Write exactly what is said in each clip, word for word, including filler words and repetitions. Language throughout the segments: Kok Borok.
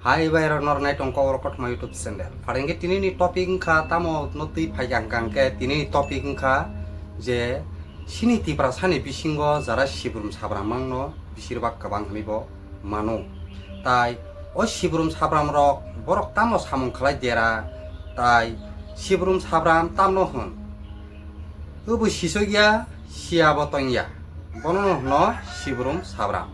Hai bai rok nor nai tongkha oro kothoma YouTube channel. Pharingkhe tini ni topic wngkha tamo no twi phaikha hwnkha hwnkhe tini ni topic wngkha je chini Tiprasa ni bisingo jara sibrum sabram mangno bisir bak kwbang hwnwi bo mano. Tai o sibrum sabram rok borok tamo samung khlai dera, tai sibrum sabram tamno hwn. Obo sisok ya, siya bo tong ya. Bono no hwno sibrum sabram.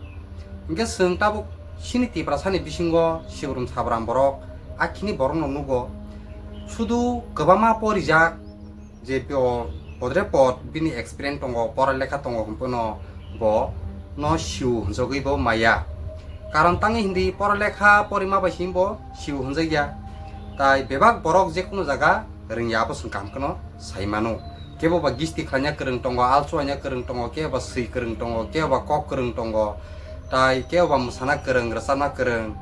Hwnkhe chwng tabuk chini Tiprasa ni bisingo sibrum sabram borok akhini borok no nugo. Sudu kwbangma porijak je bo podre pod bini experience tongo, pora lekha tongo hwnphano bo no siu hwnjogwi bo maya. Karon tangwi hindi pora lekha porima bai simi bo siu hwnjak ya. Tai bebak borok je kunu jaga rwngya abo chwng kaham kheno sai mano. Kebo ba gisti khlaina kwrwng tongo, alchuaina kwrwng tongo, kebo ba swi kwrwng tongo, kebo ba kok kwrwng tongo, tai kebo ba mwsana kwrwng, rwchapna kwrwng.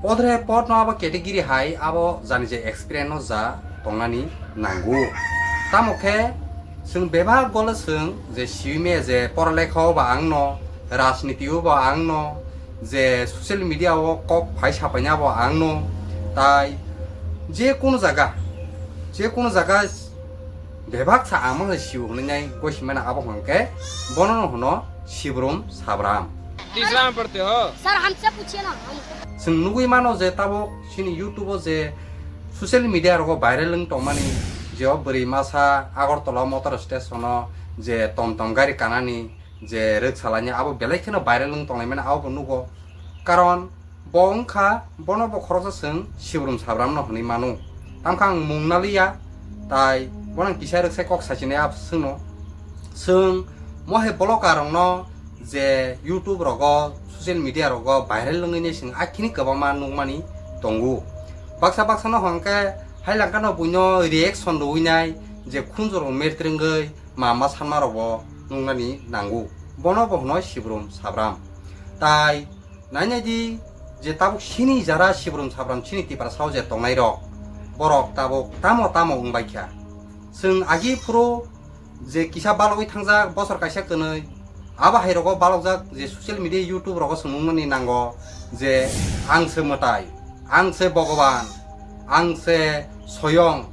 Podre podno abo category hai abo jani je experience no ja tongnani nango. Tamo khe chwng bebak golo chwng je siwi me je pora lekha o ba ang no, rajniti o ba ang no, je social media o kok phai sapaina bo ang no, tai je kunu jaga, je kunu jaga bebak sa ang mangsa siu hwnwi nai goi simana abo hwnkhe bono no hwno sibrum sabram. तीसरा में पढ़ते हो? सर, हमसे पूछिए ना, हमको। Chwng nugwi mano je tabuk chini YouTube o je social media rogo viral wng tongmani je o bwrwi masa Agartala motor station o je tom tom gari kanani je rwk salaini abo belai kheno viral wng tonglaimani abo bo nugo. Karon bo wngkha bono bo khoroksa chwng sibrum sabram no hwnwi mano. Tamkha ang mung naliya, tai bono ang kisa rwksai kok sachinai abo chwngno. Chwng mohai bloga rokno je YouTube rogo social media rogo viral wngwi chwng akhini kwbangma nukmani tongo. Baksa baksa no hwnkhe hai langkano buino reaction rwinai je khunjurok mertrwngwi ma ma sanma rokbo nuknani nango. Bono bo hwno sibrum sabram. Tai nainai di je tabuk sini jara sibrum sabram sini Tiprasa o je tongnai rok, borok tabuk tamo tamo wngbai kha. Chwng agi phuru je kisa balogwi thangjak bosor kaisa kwnwi, abo hai rogo balokjak je social media YouTube rogo chwng nuknani nango je ang se mwtai, ang se Bhogoban, ang se Soyong,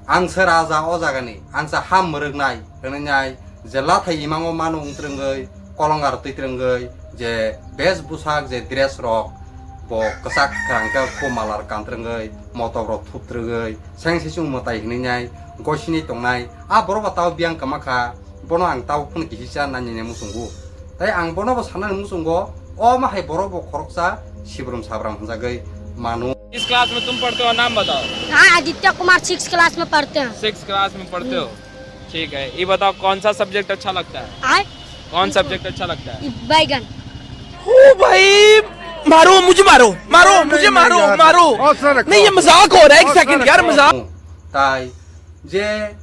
ang se raja o jagani, ang se ham mwrwknai hwnwi nai je lathai imango mano wngtrwngwi, kolongar twi twrwngwi, je bes bwsak je dress rok bo kwchak kwrang khe khu malar kantrwngwi, motok rok thuptrwngwi, seng sisung mwtai hwnwi nai gosini tongnai. A borok bo tao biyang kwma kha, bono ang tao phano kisi cha nani ne muchungo. Tai ang bono bo sanani muchungo, o ma hai borok bo khoroksa sibrum sabram hwnjagwi mano. किस क्लास में तुम पढ़ते हो, नाम बताओ। हाँ, आदित्य Kumar six class में पढ़ते हैं। सिक्स क्लास में पढ़ते हो, ठीक है। ये बताओ, कौन सा सब्जेक्ट अच्छा लगता है? आय? कौन सब्जेक्ट अच्छा लगता है? बैगन। ओ भाई, मारो, मुझे मारो, मारो, नहीं, मुझे नहीं, मारो, यार, मारो। हौसला रखो। नहीं, ये मजाक हो रहा है, एक सेकंड यार, मजाक। Tai je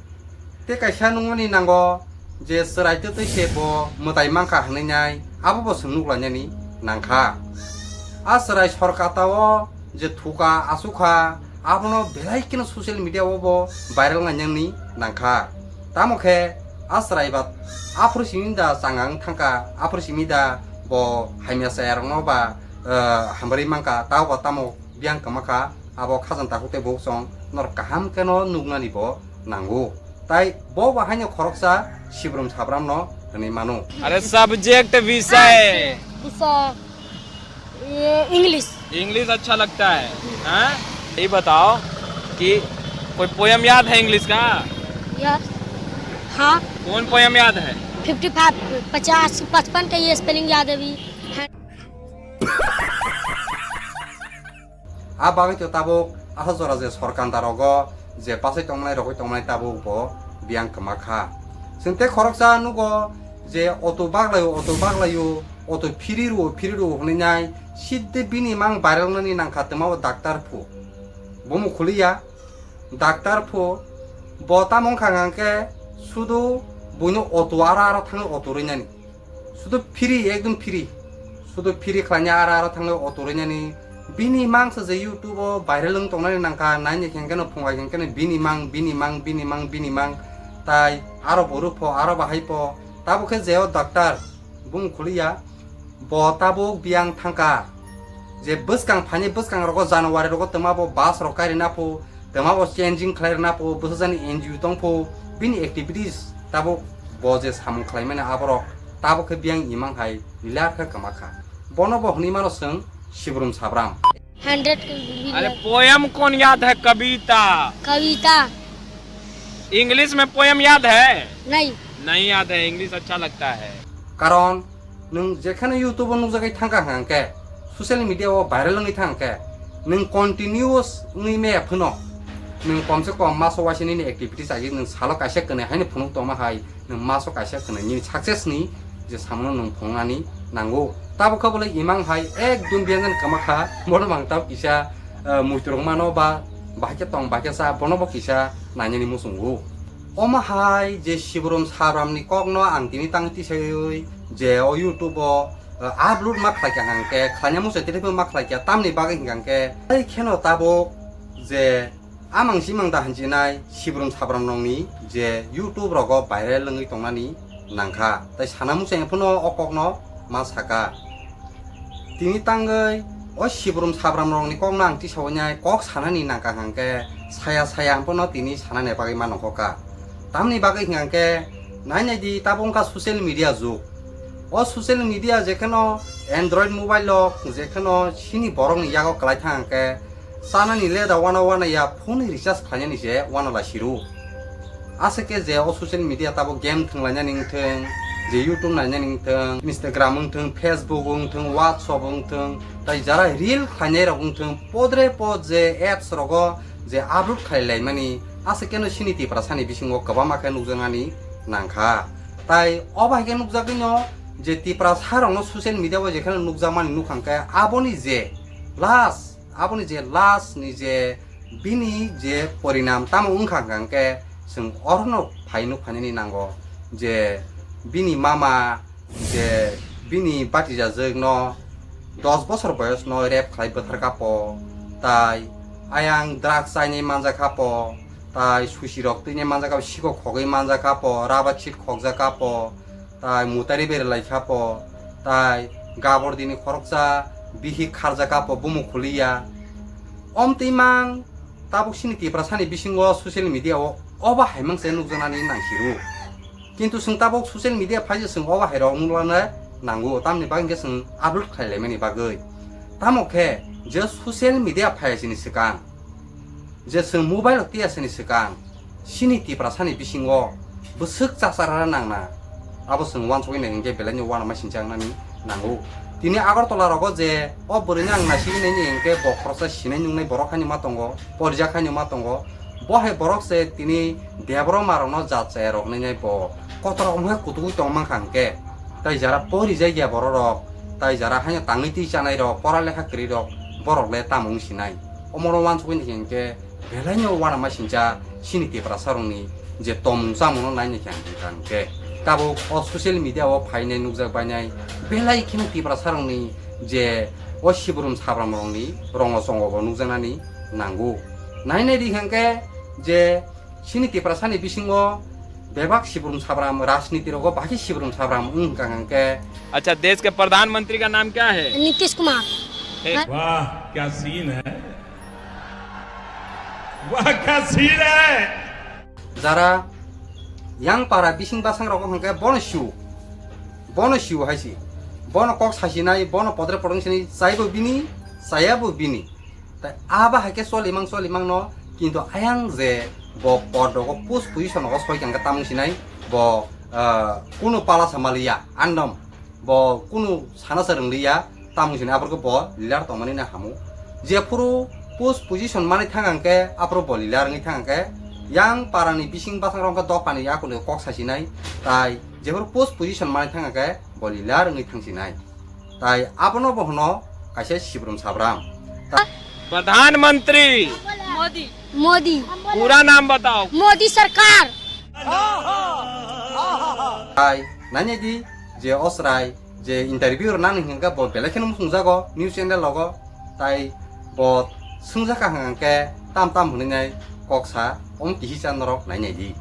te kaisa nungmani nango je chwrai twtwi se bo mwtai mankha hwnwi nai abo bo chwng nuklainani nangkha. A chwrai sorkata o je thuka achukha abono belai kheno social media o bo viral ngainani nangkha. Tamo khe a chwrai ba aphuru simi da changang thangkha, aphuru simi da bo hamya chayarokno ba, eh, hambarwi mankha, tao ba tamo biyang kwma kha, abo khajang takhuk tei bukhuk song norok kaham kheno nuknani bo nango. Tai bo bo haino khoroksa sibrum sabram no hwnwi mano. अरे सब्जेक्ट विषय। विषय, ये English. English अच्छा लगता है, हाँ? ये बताओ कि कोई पोयम याद है इंग्लिश का? यार, हाँ। कौन पोयम याद है? फिफ्टी फ़ाइव, पचास, पचपन का ये स्पेलिंग याद है अभी। A bagwi to tabuk asa jora je sorkar da rogo je pasai tongmani rogwi tongmani tabuk bo biyang kwma kha. Chwng tei khoroksa nugo je auto baglaio, auto baglaio, auto phiri rwo, phiri rwo hwnwi nai sidde bini mang viral nani nangkha twma bo doctor phu. Bomo khuliya doctor phu bo tamo wngkha hwnkhe sudu buino auto aro aro thangwi auto rwinani. Sudu free, ekdom free. Sudu free khlaina aro aro thangwi auto rwinani. Bini mangsa je YouTube o viral wng tongnani nangkha, naini khenkeno phungai khenkeno bini mang, bini mang, bini mang, bini mang. Tai aro bo rwpho, aro bahai pho. Tabuk khe je o doctor bung khuliya, bo tabuk biyang thangkha. Je bwskang phaini bwskang rogo January rogo twma bo bus rok kai rina pho, twma bo changing khlai rina pho, bwsajani N G O tong pho, bini activities tabuk bo je samung khlai mani aborok tabuk khe biyang imang hai lilar khe kwma kha. Bono bo hwnwi mano chwng Sibrum Sabram. Hundred. अरे, poem कौन याद है? कविता। कविता। English में poem याद है? नहीं। नहीं याद है, English अच्छा लगता है। Karon nwng jekheno YouTube o nukjagwi thangkha hwnkhe, social media o viral wngwi thangkhe, nwng continuous wngwi maya phano, nwng komse kom maso waisa nini activities agi nwng salo kaisa kwnwi haino phunuk tongma hai, nwng maso kaisa kwnwi nini success ni je samono nwng phunuknani nango. Tabuk khe bole imang hai ekdum byanjan kwma kha, bono mang tabuk kisa, eh, muitu rok mano ba bahai khe tong bahai khe cha, bono bo kisa nainani muchungo. Omo hai je Sibrum Sabram ni kok no ang tini tang tisaiwi je o YouTube o, eh, upload ma khlai kha hwnkhe, khlaina muchai tei ma khlai kha, tamni bagwi hwnkhe, tei kheno tabuk je amang simang da hinjinai Sibrum Sabram rokni je YouTube rogo viral wngwi tongnani nangkha, tei sana muchai phano o kokno ma saka. Tini tangwi o Sibrum Sabram rokni kokno ang tisawi nai kok sanani nangkha hwnkhe, saya saya ang phano tini sanani bagwi ma nongkhoka. Tamni bagwi hwnkhe, nai nai di, tabuk wngkha social media jug. O social media jekheno Android mobile rok jekheno sini borokni yago kwlai thang hwnkhe, chanani le da wana wana ya phone recharge khlainani se wana lai siru. Aswk khe je o social media tabuk game thwnglainani wngthwng, je YouTube nainani wngthwng, Instagram wngthwng, Facebook wngthwng, WhatsApp wngthwng, tai jara reel khlainai rok wngthwng, podre pod je apps rogo je upload khlai laimani, aswk khe no sini Tiprasani bisingo kwbangma khe nukjaknani nangkha. Tai obo hai khe nukjagwi no je Tiprasa rokno social media o jekheno nukjakmani nukhang khe aboni je last Aboni je last ni je bini je porinam tamo wngkha hwnkha hwnkhe chwng orono phai nuk phainani nango je bini mama je bini batijajwk no dos bosor boyos no rape khlai bwthar kha po, tai ayang drugs chainai manjak kha po, tai susi rok twinai manjak kha po, sikok khogwi manjak kha po, rubber sheet khokjak kha po, tai mutari berelai kha po, tai gabor dini khoroksa bihik kharjak kha po, bumuk khuliya. Omtwi mang tabuk sini Tiprasani bisingo social media o obo hai mang se nukjaknani nang siru. Kintu chwng tabuk social media phai je chwng obo hai rok nukjakna nango, tamni bagwi hwnkhe chwng upload khlai laimani bagwi. Tamo khe je social media phai sini swkang, je chwng mobile rok tiya sini swkang, sini Tiprasani bisingo bwswk chasarara nangna, abo chwng uansugwi nai hwnkhe belaino uanama sincha wngnani nango. Tini Agartala rogo je o bwrwino ang naisingwi naini hwnkhe bo khoroksa sinai nuknai borok haino ma tongo, porijak haino ma tongo. Bo hai borok se tini Debbarma rokno jat chaya rok nai bo kotor rok wngkha kutugwi tong mankha hwnkhe, tai jara porijak ya borok rok, tai jara haino tangwi twi chanai rok, pora lekha kwrwi rok, borok le tamo wng sinai. Omono uansugwi naikhe hwnkhe belaino uanama sincha sini Tiprasa rokni je tomung chamungno naina khe ang hwnkha hwnkhe tabuk o social media o phainai nukjak bainai belai kheno Tiprasa rokni je o Sibrum Sabram rokni rongo chongo bo nukjaknani nango. Nainai di hwnkhe je sini Tiprasani bisingo bebak Sibrum Sabram rajniti rogo bahai Sibrum Sabram wng hwnkha hwnkhe. अच्छा, देश के प्रधानमंत्री का नाम क्या है? नीतीश कुमार। हे- वाह, क्या सीन है, वाह, क्या सीन है। Jara yang para bising basang rogo hwnkhe bono siu, bono siu hai si, bono kok sasinai, bono podre podong sinai, chaibo bini, chayabo bini. Tai abo hai khe cholimang cholimang no, kintu ayang je bo pod rogo post position rogo soi kang khe tamung sinai, bo, ah, kunu pala sa maliya, andom. Bo kunu sana se rwngliya, tamung sini aphuru bo leader tongmani na hamu. Jephuru post position mani thang ang khe, aphuru bo leader wngwi thang ang khe, yang parani bising basang rok wngkha dophani yakuli kok sasinai, tai jephuru post position mani thang ang khe, bo leader wngwi thang sinai. Tai abono bo hwno kaisa Sibrum Sabram. Ta- प्रधानमंत्री। मोदी। मोदी। पूरा नाम बताओ। मोदी सरकार। Tai nanya di je o chwrai je interview rwnani hwnkhe bo belai kheno muchungjago news channel rogo, tai bo swngjak kha hwnkhe tam tam hwnwi nai kok sa, omo kisi cha norok nai nai di.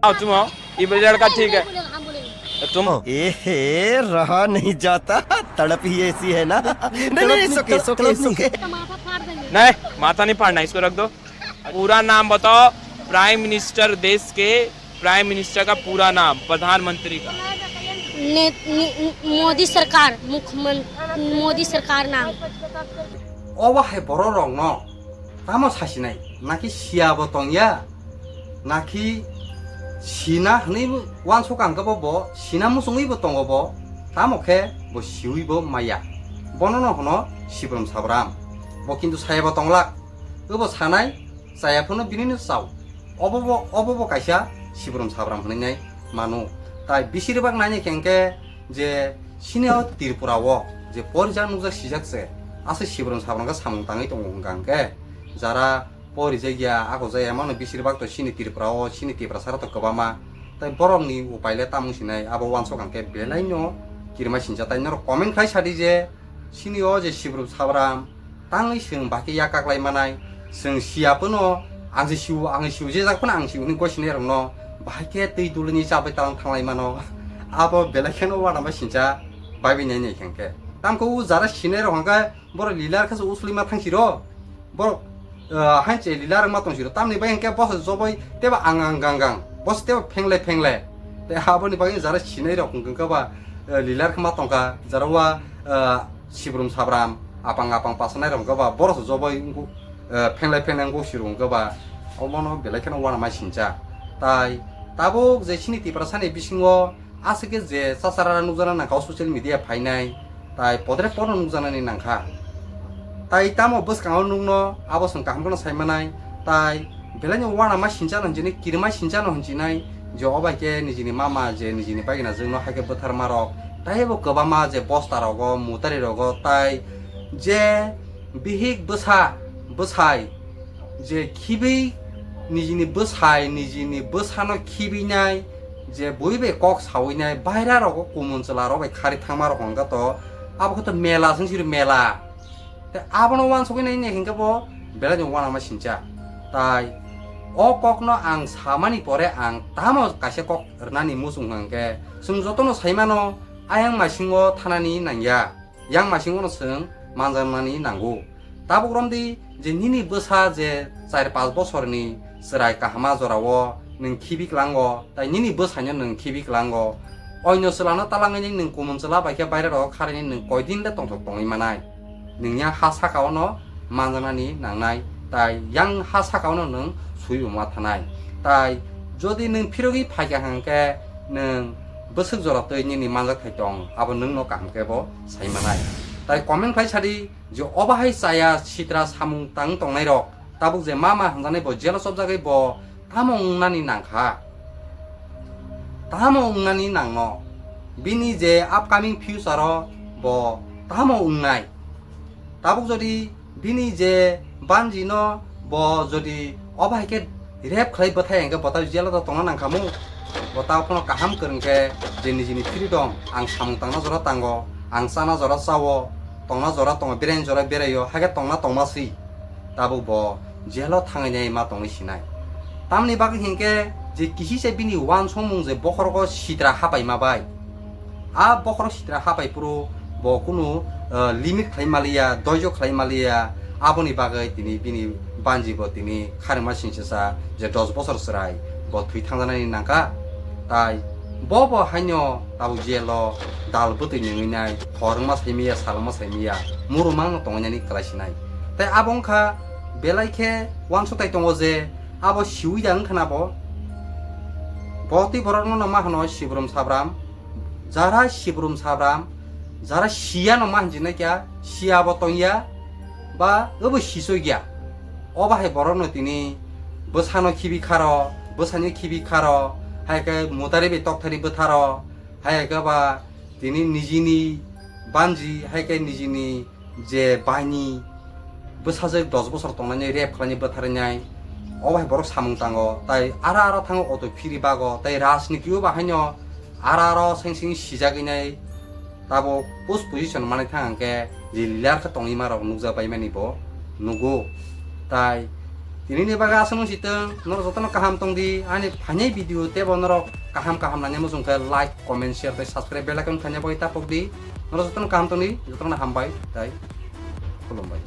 आओ तुम आओ, ये लड़का ठीक है। तुम ए हे, रहा नहीं जाता, तड़प ही ऐसी है ना। नहीं, नहीं, नहीं, it's okay, it's okay, it's okay। नहीं, माथा नहीं फाड़ना, इसको रख दो। पूरा नाम बताओ, प्राइम मिनिस्टर, देश के प्राइम मिनिस्टर का पूरा नाम, प्रधानमंत्री का। ने, ने, मोदी सरकार, मुख्यमंत्री मोदी सरकार नाम। Obo hai borok rok no tamo sasinai, naki siya bo tongya, naki sina hwnwi uansuk ang khe bo, bo sina muchungwi bo tongo bo, tamo khe bo siwi bo maya. Bono no hwno Sibrum Sabram. Bo kintu saya bo tonglak. Obo sanai, chaya phano bini no chao. Obo bo, obo bo kaisa Sibrum Sabram hwnwi nai mano. Tai bisiri bak nai khe hwnkhe je sini o Tripura o je porijak nukjak sijak se, aswk Sibrum Sabram khe samung tangwi tongo hwnkha hwnkhe, jara porijak ya, ako jaya mano bisiri bak to sini Tripura o, sini Tiprasa rok to kwbangma. Tai borok ni upai le tamo sinai, abo uansuk ang khe belai no kirima sincha. Tai norok comment khlai sadi je, sini o je Sibrum Sabram tangwi chwng bahai khe yak kaklai manai, chwng siya phano ang se siwo, ang se siwo, je jak phano ang se siwo hwnwi goi sinai rok no bahai khe twi dulini chabai talang thanglai mano. Abo belai kheno uanama sincha bai bai nai nai khe hwnkhe. Tamkhe o jara sinai rok hwnkhe borok lila khe se uslima thang siro. Borok, ah, hanche lila rwma tong siro. Tamni bai hwnkhe bosa joboi tebo ang ang gang gang. Bosa tebo phengle phengle. Te aboni bagwi jara sinai rok hwnkhe ba, eh, lila rwma tongkha. Jara wa, eh, Sibrum Sabram, apang apang pasanai rok hwnkhe ba, borok se joboi wngkuk, eh, phengle phengle wngkuk siro hwnkhe ba. Omono belai kheno uanama sincha. Tai tabuk je sini Tiprasani bisingo aswk khe je chachara nukjana nangkha o social media phainai, tai podre podno nukjanani nangkha. Tai tamo bwskango nukno abo chwng kaham kheno saimanai, tai belaino uanama sinchano hinjini kirima sinchano hinchinai, je o bai khe nijini mama je nijini baigina jwkno hai khe bwtharma rok, taibo kwbangma je bosta rogo, mutari rogo, tai je bihik bwsa, bwsai, je khibi nijini bwsai, nijini bwsano khibinai, je bui bai kok sawinai, baira rogo kumun chwla rok bai khari thangma rok hwnkha to, abo khe to mela chwng siri mela. Te abono uansugwi nai hwnkhe bo belai no uanama sincha. Tai o kokno ang samani pore ang tamo kaisa kok rwnani muchung hwnkhe chwng jotono saimano ayang maisingo thanani nangya. Yang maisingono chwng manjaknani nango. Tabuk romdi je nini bwsa je char panch bosorni chwrai kahama jorao nwng khibi klango, tai nini bwsaino nwng khibi klango. Oino chwlano talangwi nwng kumun chwla bai khe baire rogo kharwi nwng koidin le tongthok tongwi manai. Nwng yang ha sakaono manjaknani nangnai, tai yang ha sakaono nwng swibo ma thanai. Tai jodi nwng phirogwi phaikha hwnkhe nwng bwswk jora twi nini manjakthai tong, abo nwngno kaham khe bo sai manai. Tai comment khlai sadi je obo hai chaya sitra samung tang tongnai rok, tabuk je mama hwnjanai bo jelo chopjagwi bo tamo wngnani nangkha, tamo wngnani nangno, bini je upcoming future o bo tamo wngnai. Tabuk jodi bini je banji no bo jodi obo hai khe rep khlai bwthai hwnkhe bo ta jelo to tongna nangkhamu. Bo ta phano kaham kwrwng khe je nijini freedom, ang samung tangna jora tango, ang chana jora chao, tongna jora tongo, beraina jora beraio, hai khe tongna tongma si. Tabuk bo jelo thangwi nai ma tongwi sinai. Tamni bagwi hinkhe je kisi se bini uansukmung je bokhorogo sitra hapai ma bai. A bokhorok sitra hapai phuru bo kunu, eh, limit khlai maliya, doijo khlai maliya, aboni bagwi tini bini banji bo tini kharima singsa je dos bosor chwrai bo thwi thangjanani nangkha. Tai bo bo haino tabuk jelo dal bwtwi nungwi nai, hor wngma saimiya, sal wngma saimiya, muru mangno tongwi nani kwlai sinai. Tai abo wngkha belai khe uansuktai tongo je abo siwi da wngkha na bo. Bo twi borokno no ma hwno Sibrum Sabram, jara Sibrum Sabram, jara siya no ma hinjinai kya, siya bo tongya, ba obo siso gya. Obo hai borokno tini bwsano khibi kharo, bwsani khibi kharo, hai khe mutari bai tokthani bwtharo, hai khe ba tini nijini banji, hai khe nijini je baini bwsajwk dos bosor tongnani rep khlaini bwtharnai, obo hai borok samung tango, tai ara ara thango auto phiri bago, tai rajniti o bahaino ara ara seng seng sijagwi nai, tabuk post position manwi thang hwnkhe je leader khe tongwi ma rok nukjak bai mani bo nugo, tai Tini ni bagwi aswk nung si tong, norok jotono kaham tong di, ani phainai video tebo norok kaham kaham nai muchung khe like, comment, share tei subscribe bell icon khaina bagwi tapok di. Norok jotono kaham tong di, jotono hambai tei khulumbai.